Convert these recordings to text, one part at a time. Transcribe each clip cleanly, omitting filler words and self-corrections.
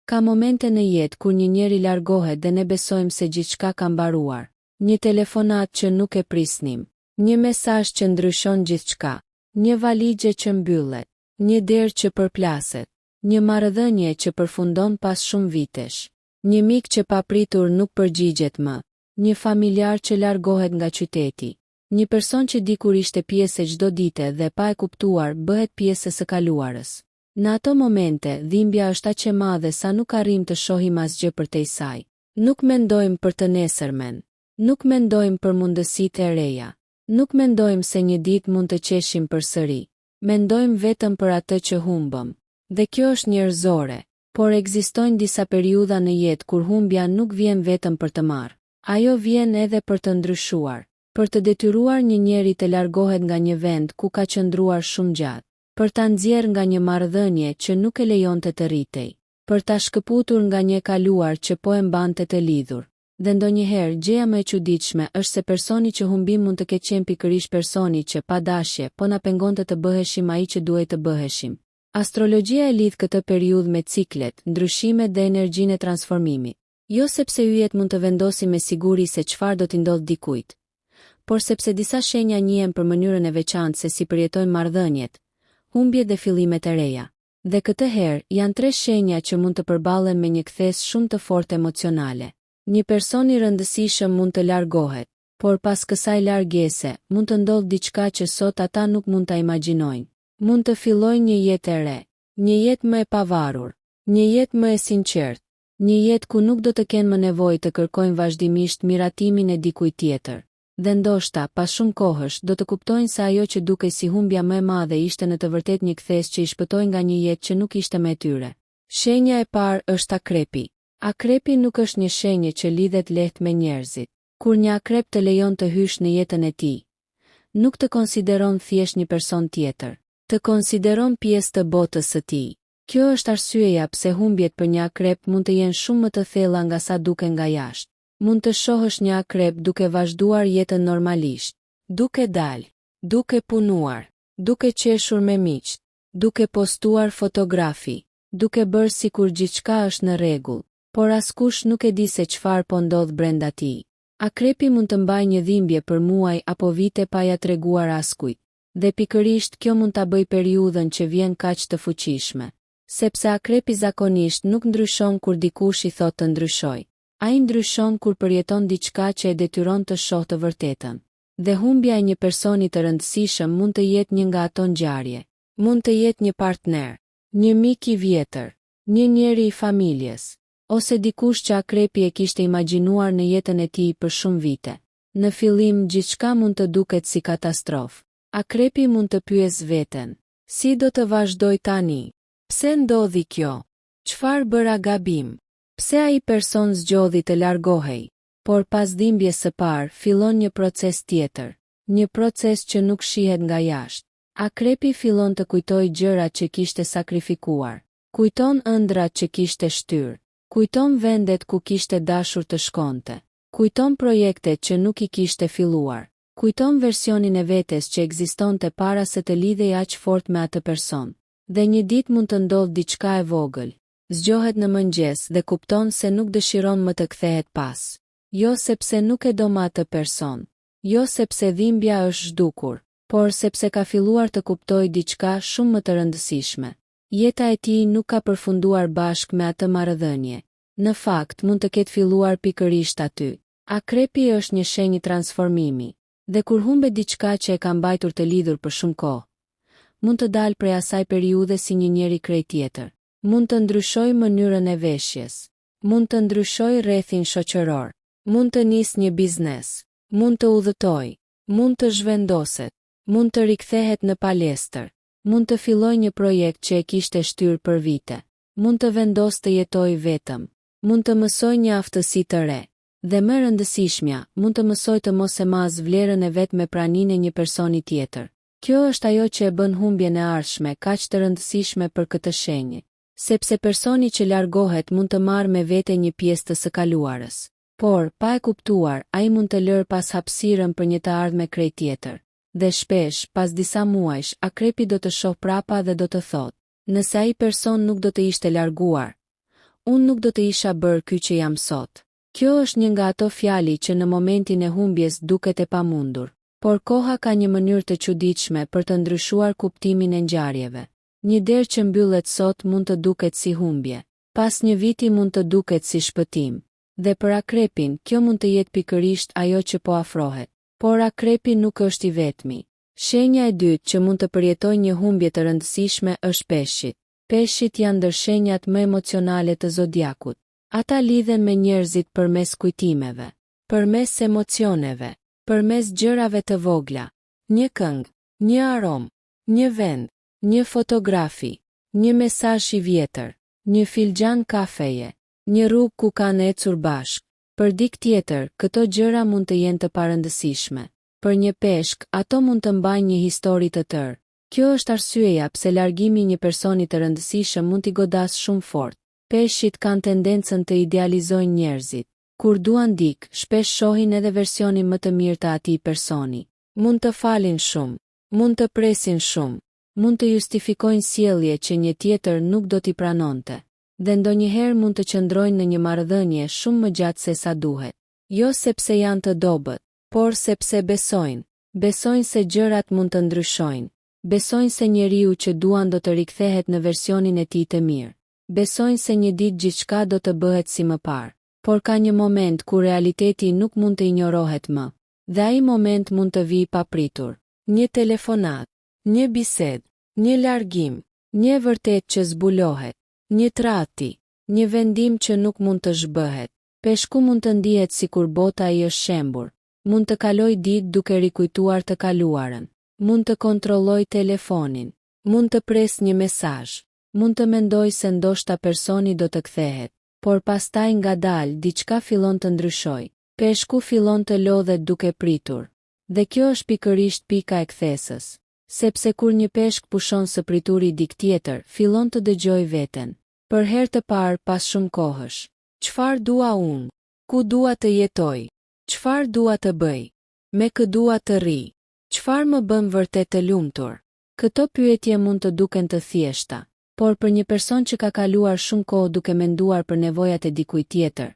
Ka momente në jetë kur një njeri largohet dhe ne besojmë se gjithçka ka mbaruar. Një telefonatë që nuk e prisnim. Një mesazh që ndryshon gjithçka. Një valixhe që mbyllet. Një derë që përplaset. Një marrëdhënie që përfundon pas shumë vitesh. Një mik që papritur nuk përgjigjet më. Një familjar që largohet nga qyteti. Një person që dikur ishte pjesë e çdo dite dhe pa e kuptuar bëhet pjesë e së kaluarës. Në ato momente, dhimbja është aq e madhe sa nuk arrijmë të shohim asgjë përtej saj. Nuk mendojmë për të nesërmen. Nuk mendojmë për mundësitë e reja. Nuk mendojmë se një ditë mund të qeshim përsëri. Mendojmë vetëm për atë që humbëm. Dhe kjo është njerëzore. Por ekzistojnë disa periudha në jetë kur humbja nuk vjen vetëm për të marrë. Ajo vjen edhe për të ndryshuar. Për të detyruar një njeri të largohet nga një vend ku ka qëndruar shumë gjatë. Për ta nxjerrë nga një marrëdhënie që nuk e lejonte të rritej. Për ta shkëputur nga një e kaluar që po e mbante të lidhur. Dhe ndonjëherë, gjëja më e çuditshme është se personi që humbim mund të ketë qenë pikërisht personi që, pa dashje, po na pengonte të bëheshim ai që duhej të bëheshim. Astrologjia e lidh këtë periudhë me ciklet, ndryshimet dhe energjinë e transformimit. Jo sepse yjet mund të vendosin me siguri se çfarë do t'i ndodhë dikujt, por sepse disa shenja njihen për mënyrën e veçantë se si përjetojnë marrëdhëniet, humbjet dhe fillimet e reja. Dhe këtë herë, janë tre shenja që mund të përballen me një kthesë shumë të fortë emocionale. Një person i rëndësishëm mund të largohet, por pas kësaj largese, mund të ndodhë diçka që sot ata nuk mund ta imagjinojnë. Mund të fillojnë një jetë e re. Një jetë më e pavarur. Një jetë më e sinqertë. Një jetë ku nuk do të kenë më nevojë të kërkojnë vazhdimisht miratimin e dikujt tjetër. Dhe ndoshta, pas shumë kohësh, do të kuptojnë se ajo që dukej si humbja më e madhe ishte në të vërtetë një kthesë që i shpëtoi nga një jetë që nuk ishte më e tyre. Shenja e parë është Akrepi. Akrepi nuk është një shenjë që lidhet lehtë me njerëzit. Kur një akrep të lejon të hysh në jetën e tij, nuk të konsideron thjesht një person tjetër. Të konsideron pjesë të botës së tij. Kjo është arsyeja pse humbjet për një akrep mund të jenë shumë më të thella nga sa duken nga jashtë. Mund të shohësh një akrep duke vazhduar jetën normalisht. Duke dalë. Duke punuar. Duke qeshur me miqtë. Duke postuar fotografi. Duke bërë sikur gjithçka është në rregull. Por askush nuk e di se çfarë po ndodh brenda tij. Akrepi mund të mbajë një dhimbje për muaj apo vite pa ia treguar askujt. Dhe pikërisht kjo mund ta bëjë periudhën që vjen kaq të fuqishme. Sepse akrepi zakonisht nuk ndryshon kur dikush i thotë të ndryshojë. Ai ndryshon kur përjeton diçka që e detyron të shohë të vërtetën. Dhe humbja e një personi të rëndësishëm mund të jetë një nga ato ngjarje. Mund të jetë një partner. Një mik i vjetër. Një njeri i familjes. Ose dikush që akrepi e kishte imagjinuar në jetën e tij për shumë vite. Në fillim, gjithçka mund të duket si katastrofë. Akrepi mund të pyesë veten. Si do të vazhdoj tani? Pse ndodhi kjo? Çfarë bëra gabim? Pse ai person zgjodhi të largohej? Por pas dhimbjes së parë, fillon një proces tjetër. Një proces që nuk shihet nga jashtë. Akrepi fillon të kujtojë gjërat që kishte sakrifikuar. Kujton ëndrrat që kishte shtyrë. Kujton vendet ku kishte dashur të shkonte. Kujton projektet që nuk i kishte filluar. Kujton versionin e vetes që ekzistonte para se të lidhej aq fort me atë person. Dhe një ditë mund të ndodhë diçka e vogël. Zgjohet në mëngjes dhe kupton se nuk dëshiron më të kthehet pas. Jo sepse nuk e do më atë person. Jo sepse dhimbja është zhdukur. Por sepse ka filluar të kuptojë diçka shumë më të rëndësishme. Jeta e tij nuk ka përfunduar bashkë me atë marrëdhënie. Në fakt, mund të ketë filluar pikërisht aty. Akrepi është një shenjë transformimi. Dhe kur humbet diçka që e ka mbajtur të lidhur për shumë kohë, mund të dalë prej asaj periudhe si një njeri krejt tjetër. Mund të ndryshojë mënyrën e veshjes. Mund të ndryshojë rrethin shoqëror. Mund të nisë një biznes. Mund të udhëtojë. Mund të zhvendoset. Mund të rikthehet në palestër. Mund të fillojë një projekt që e kishte shtyrë për vite. Mund të vendosë të jetojë vetëm. Mund të mësojë një aftësi të re. Dhe më e rëndësishmja, mund të mësojë të mos e masë vlerën e vet me praninë e një personi tjetër. Kjo është ajo që e bën humbjen e ardhshme kaq të rëndësishme për këtë shenjë. Sepse personi që largohet mund të marrë me vete një pjesë të së kaluarës. Por, pa e kuptuar, ai mund të lërë pas hapësirën për një të ardhme krejt tjetër. Dhe shpesh, pas disa muajsh, akrepi do të shohë prapa dhe do të thotë, Nëse ai person nuk do të ishte larguar. Unë nuk do të isha bërë ky që jam sot. Kjo është një nga ato fjali që në momentin e humbjes duket e pamundur. Por koha ka një mënyrë të çuditshme për të ndryshuar kuptimin e ngjarjeve. Një derë që mbyllet sot mund të duket si humbje. Pas një viti mund të duket si shpëtim. Dhe për Akrepin, kjo mund të jetë pikërisht ajo që po afrohet. Por Akrepi nuk është i vetmi. Shenja e dytë që mund të përjetojë një humbje të rëndësishme është Peshqit. Peshqit janë ndër shenjat më emocionale të zodiakut. Ata lidhen me njerëzit përmes kujtimeve. Përmes emocioneve. Përmes gjërave të vogla. Një këngë. Një aromë. Një vend. Një fotografi. Një mesazh i vjetër. Një filxhan kafeje. Një rrugë ku kanë ecur bashkë. Për dikë tjetër, këto gjëra mund të jenë të parëndësishme. Për një peshk, ato mund të mbajnë një histori të tërë. Kjo është arsyeja pse largimi i një personi të rëndësishëm mund t'i godasë shumë fort. Peshqit kanë tendencën të idealizojnë njerëzit. Kur duan dikë, shpesh shohin edhe versionin më të mirë të atij personi. Mund të falin shumë. Mund të presin shumë. Mund të justifikojnë sjellje që një tjetër nuk do t'i pranonte. Dhe ndonjëherë mund të qëndrojnë në një marrëdhënie shumë më gjatë sesa duhet. Jo sepse janë të dobët. Por sepse besojnë. Besojnë se gjërat mund të ndryshojnë. Besojnë se njeriu që duan do të rikthehet në versionin e tij të mirë. Besojnë se një ditë gjithçka do të bëhet si më parë. Por ka një moment kur realiteti nuk mund të injorohet më. Dhe ai moment mund të vijë papritur. Një telefonatë. Një bisedë. Një largim. Një e vërtetë që zbulohet. Një tradhti. Një vendim që nuk mund të zhbëhet. Peshku mund të ndihet sikur bota i është shembur. Mund të kalojë ditë duke rikujtuar të kaluarën. Mund të kontrollojë telefonin. Mund të presë një mesazh. Mund të mendojë se ndoshta personi do të kthehet. Por pastaj ngadalë diçka fillon të ndryshojë. Peshku fillon të lodhet duke pritur. Dhe kjo është pikërisht pika e kthesës. Sepse kur një peshk pushon së prituri dikë tjetër, fillon të dëgjojë veten. Për herë të parë pas shumë kohësh. Çfarë dua unë? Ku dua të jetoj? Çfarë dua të bëj? Me kë dua të rri? Çfarë më bën vërtet të lumtur? Këto pyetje mund të duken të thjeshta. Por për një person që ka kaluar shumë kohë duke menduar për nevojat e dikujt tjetër,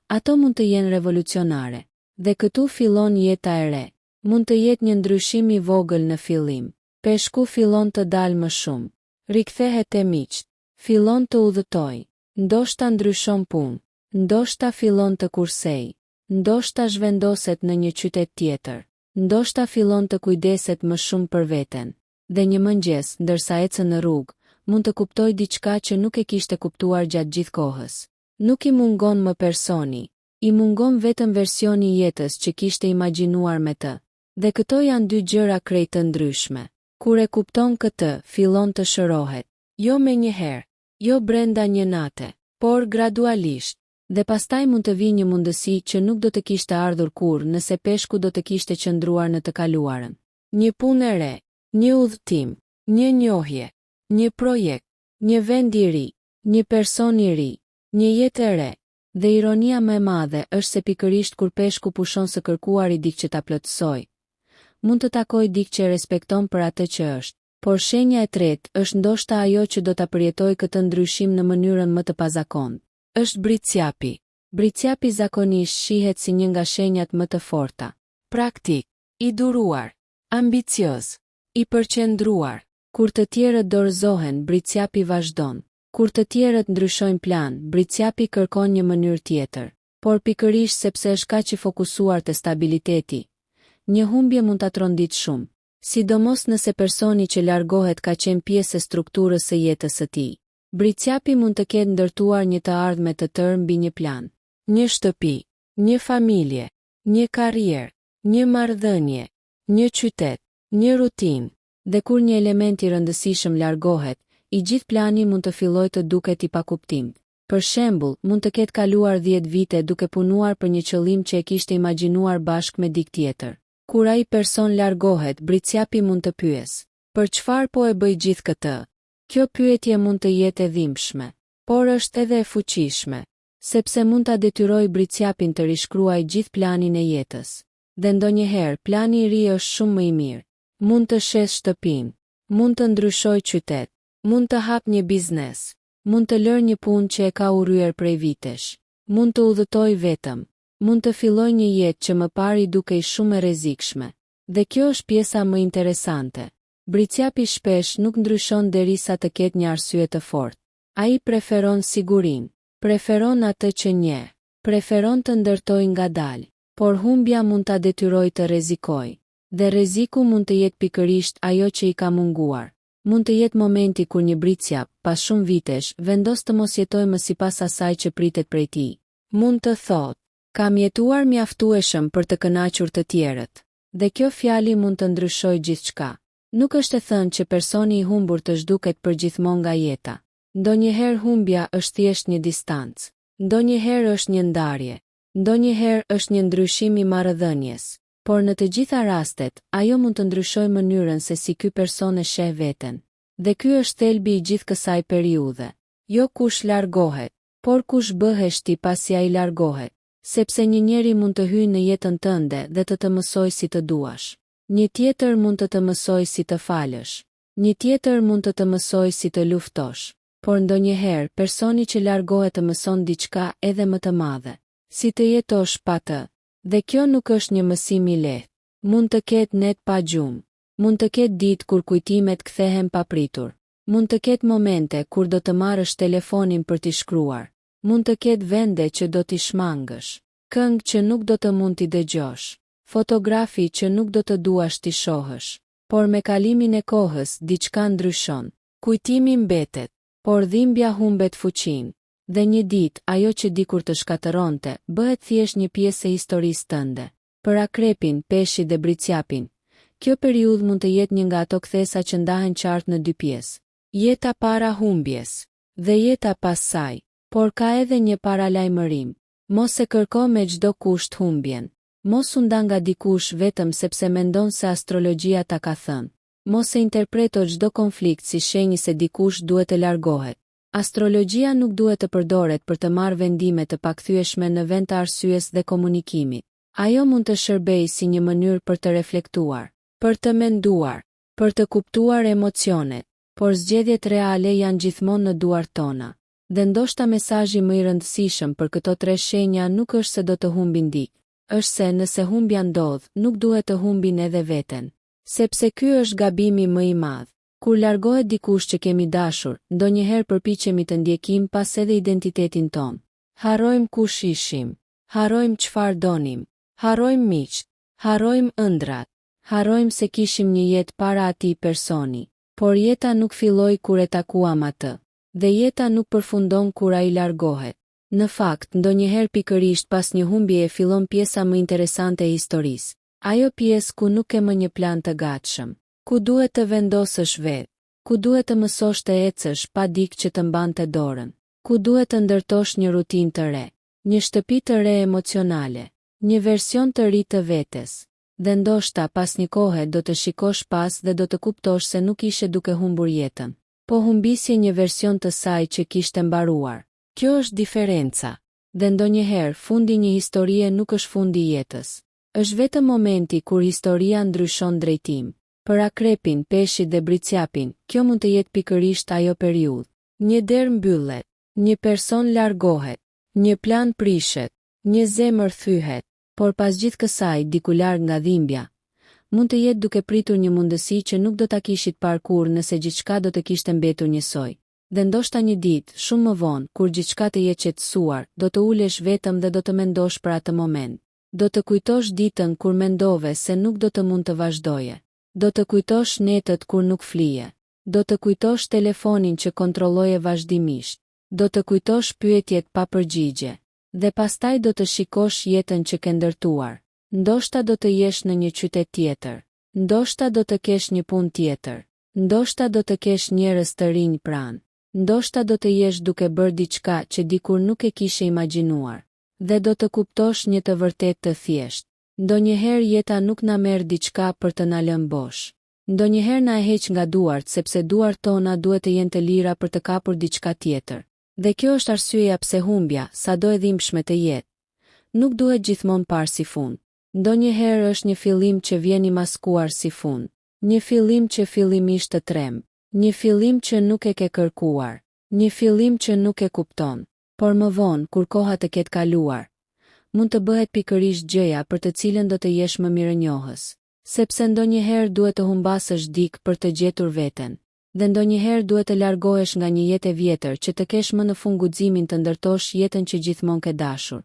ato mund të jenë revolucionare. Dhe këtu fillon jeta e re. Mund të jetë një ndryshim i vogël në fillim. Peshku fillon të dalë më shumë. Rikthehet te miqtë. Fillon të udhëtojë. Ndoshta ndryshon punë. Ndoshta fillon të kursejë. Ndoshta zhvendoset në një qytet tjetër. Ndoshta fillon të kujdeset më shumë për veten. Dhe një mëngjes, ndërsa ecën në rrugë, mund të kuptojë diçka që nuk e kishte kuptuar gjatë gjithë kohës. Nuk i mungon më personi. I mungon vetëm versioni i jetës që kishte imagjinuar me të. Dhe këto janë dy gjëra krejt të ndryshme. Kur e kupton këtë, fillon të shërohet. Jo menjëherë. Jo brenda një nate. Por gradualisht. Dhe pastaj mund të vijë një mundësi që nuk do të kishte ardhur kurrë nëse peshku do të kishte qëndruar në të kaluarën. Një punë e re. Një udhëtim. Një njohje. Një projekt. Një vend i ri. Një person i ri. Një jetë e re. Dhe ironia më e madhe është se pikërisht kur peshku pushon së kërkuari dikë që ta plotësojë, mund të takojë dikë që e respekton për atë që është. Por shenja e tretë është ndoshta ajo që do ta përjetojë këtë ndryshim në mënyrën më të pazakontë. Është Bricjapi. Bricjapi zakonisht shihet si një nga shenjat më të forta. Praktik. I duruar. Ambicioz. I përqendruar. Kur të tjerët dorëzohen, Bricjapi vazhdon. Kur të tjerët ndryshojnë plan, Bricjapi kërkon një mënyrë tjetër. Por pikërisht sepse është kaq i fokusuar te stabiliteti, një humbje mund ta tronditë shumë. Sidomos nëse personi që largohet ka qenë pjesë e strukturës së jetës së tij. Bricjapi mund të ketë ndërtuar një të ardhme të tërë mbi një plan. Një shtëpi. Një familje. Një karrierë. Një marrëdhënie. Një qytet. Një rutinë. Dhe kur një element i rëndësishëm largohet, i gjithë plani mund të fillojë të duket i pakuptimtë. Për shembull, mund të ketë kaluar dhjetë vite duke punuar për një qëllim që e kishte imagjinuar bashkë me dikë tjetër. Kur ai person largohet, Bricjapi mund të pyesë, Për çfarë po e bëj gjithë këtë? Kjo pyetje mund të jetë e dhimbshme. Por është edhe e fuqishme. Sepse mund ta detyrojë Bricjapin të rishkruajë gjithë planin e jetës. Dhe ndonjëherë, plani i ri është shumë më i mirë. Mund të shesë shtëpinë. Mund të ndryshojë qytet. Mund të hapë një biznes. Mund të lërë një punë që e ka urryer prej vitesh. Mund të udhëtojë vetëm. Mund të fillojë një jetë që më parë i dukej shumë e rrezikshme. Dhe kjo është pjesa më interesante. Bricjapi shpesh nuk ndryshon derisa të ketë një arsye të fortë. Ai preferon sigurinë. Preferon atë që njeh. Preferon të ndërtojë ngadalë. Por humbja mund ta detyrojë të rrezikojë. Dhe rreziku mund të jetë pikërisht ajo që i ka munguar. Mund të jetë momenti kur një bricjap, pas shumë vitesh, vendos të mos jetojë më sipas asaj që pritet prej tij. Mund të thotë, Kam jetuar mjaftueshëm për të kënaqur të tjerët. Dhe kjo fjali mund të ndryshojë gjithçka. Nuk është e thënë që personi i humbur të zhduket përgjithmonë nga jeta. Ndonjëherë humbja është thjesht një distancë. Ndonjëherë është një ndarje. Ndonjëherë është një ndryshim i marrëdhënies. Por në të gjitha rastet, ajo mund të ndryshojë mënyrën se si ky person e sheh veten. Dhe ky është thelbi i gjithë kësaj periudhe. Jo kush largohet, por kush bëhesh ti pasi ai largohet. Sepse një njeri mund të hyjë në jetën tënde dhe të të mësojë si të duash. Një tjetër mund të të mësojë si të falësh. Një tjetër mund të të mësojë si të luftosh. Por ndonjëherë, personi që largohet të mëson diçka edhe më të madhe. Si të jetosh pa të. Dhe kjo nuk është një mësim i lehtë. Mund të ketë net pa gjumë. Mund të ketë ditë kur kujtimet kthehen papritur. Mund të ketë momente kur do të marrësh telefonin për t'i shkruar. Mund të ketë vende që do t'i shmangësh. Këngë që nuk do të mund t'i dëgjosh. Fotografi që nuk do të duash t'i shohësh. Por me kalimin e kohës, diçka ndryshon. Kujtimi mbetet. Por dhimbja humbet fuqinë. Dhe një ditë, ajo që dikur të shkatërronte, bëhet thjesht një pjesë e historisë tënde. Për Akrepin, Peshqit dhe Bricjapin, kjo periudhë mund të jetë një nga ato kthesa që ndahen qartë në dy pjesë. Jeta para humbjes. Dhe jeta pas saj. Por ka edhe një paralajmërim. Mos e kërko me çdo kusht humbjen. Mos u nda nga dikush vetëm sepse mendon se astrologjia ta ka thënë. Mos e interpreto çdo konflikt si shenjë se dikush duhet të largohet. Astrologjia nuk duhet të përdoret për të marrë vendime të pakthyeshme në vend të arsyes dhe komunikimit. Ajo mund të shërbejë si një mënyrë për të reflektuar, për të menduar, për të kuptuar emocionet, por zgjedhjet reale janë gjithmonë në duart tona. Dhe ndoshta mesazhi më i rëndësishëm për këto tre shenja nuk është se do të humbin dikë. Është se, nëse humbja ndodh, nuk duhet të humbin edhe veten. Sepse ky është gabimi më i madh. Kur largohet dikush që kemi dashur, ndonjëherë përpiqemi të ndjekim pas edhe identitetin tonë. Harrojmë kush ishim. Harrojmë çfarë donim. Harrojmë miqtë. Harrojmë ëndrrat. Harrojmë se kishim një jetë para atij personi. Por jeta nuk filloi kur e takuam atë. Dhe jeta nuk përfundon kur ai largohet. Në fakt, ndonjëherë pikërisht pas një humbjeje fillon pjesa më interesante e historisë. Ajo pjesë ku nuk ke më një plan të gatshëm. Ku duhet të vendosësh vetë. Ku duhet të mësosh të ecësh pa dikë që të mbante dorën. Ku duhet të ndërtosh një rutinë të re. Një shtëpi të re emocionale. Një version të ri të vetes. Dhe ndoshta, pas një kohe, do të shikosh pas dhe do të kuptosh se nuk ishe duke humbur jetën. Po humbisje një version të saj që kishte mbaruar. Kjo është diferenca. Dhe ndonjëherë, fundi i një historie nuk është fundi i jetës. Është vetëm momenti kur historia ndryshon drejtim. Për Akrepin, Peshqit dhe Bricjapin, kjo mund të jetë pikërisht ajo periudhë. Një derë mbyllet. Një person largohet. Një plan prishet. Një zemër thyhet. Por pas gjithë kësaj, diku larg nga dhimbja, mund të jetë duke pritur një mundësi që nuk do ta kishit parë kurrë nëse gjithçka do të kishte mbetur njësoj. Dhe ndoshta një ditë, shumë më vonë, kur gjithçka të jetë qetësuar, do të ulesh vetëm dhe do të mendosh për atë moment. Do të kujtosh ditën kur mendove se nuk do të mund të vazhdoje. Do të kujtosh netët kur nuk flije. Do të kujtosh telefonin që kontrolloje vazhdimisht. Do të kujtosh pyetjet pa përgjigje. Dhe pastaj do të shikosh jetën që ke ndërtuar. Ndoshta do të jesh në një qytet tjetër. Ndoshta do të kesh një punë tjetër. Ndoshta do të kesh njerëz të rinj pranë. Ndoshta do të jesh duke bërë diçka që dikur nuk e kishe imagjinuar. Dhe do të kuptosh një të vërtetë të thjeshtë. Ndonjëherë jeta nuk na merr diçka për të na lënë bosh. Ndonjëherë na e heq nga duart sepse duart tona duhet të jenë të lira për të kapur diçka tjetër. Dhe kjo është arsyeja pse humbja, sado e dhimbshme të jetë, nuk duhet gjithmonë parë si fund. Ndonjëherë është një fillim që vjen i maskuar si fund. Një fillim që fillimisht të tremb. Një fillim që nuk e ke kërkuar. Një fillim që nuk e kupton. Por më vonë, kur koha të ketë kaluar, mund të bëhet pikërisht gjëja për të cilën do të jesh më mirënjohës. Sepse ndonjëherë duhet të humbasësh dikë për të gjetur veten. Dhe ndonjëherë duhet të largohesh nga një jetë e vjetër që të kesh më në fund guximin të ndërtosh jetën që gjithmonë ke dashur.